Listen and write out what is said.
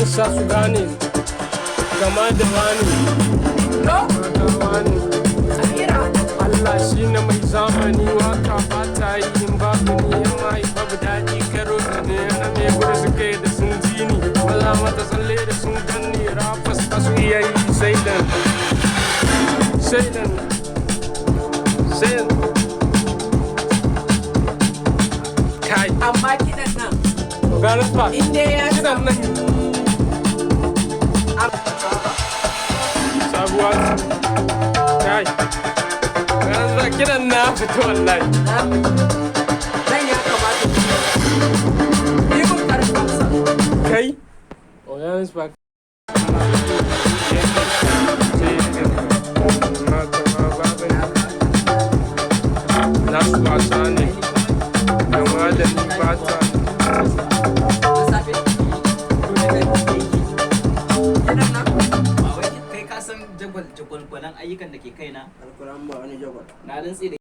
Zan sa su gane kama da wani. To, Da wani. Amira. Allah shi ne mai zamani, waka ba ta yi in babu ni. Yan mai babu daɗi, karo da ne na mai gudu suke da sun ji ni. Maza mata tsalle da sun ganni, rappers ba su iya yi sai dan sai dan sai dan kai. Amma kiɗan nan, Gane fa. in dai ya Kiɗan nan sabuwa kai. Gane fa, kiɗan na fito wallahi. Nan ya kamata ku yi mun karfansa. Kai, Oyanis ba. Nasu wasa ne, kama da ni ba ta. Da safe. Kiɗan nan. Ba wai kai ka san jagwal jagwalgwalan ayyukan da ke kaina. Alkuran ba wani jagwal. Na rantse da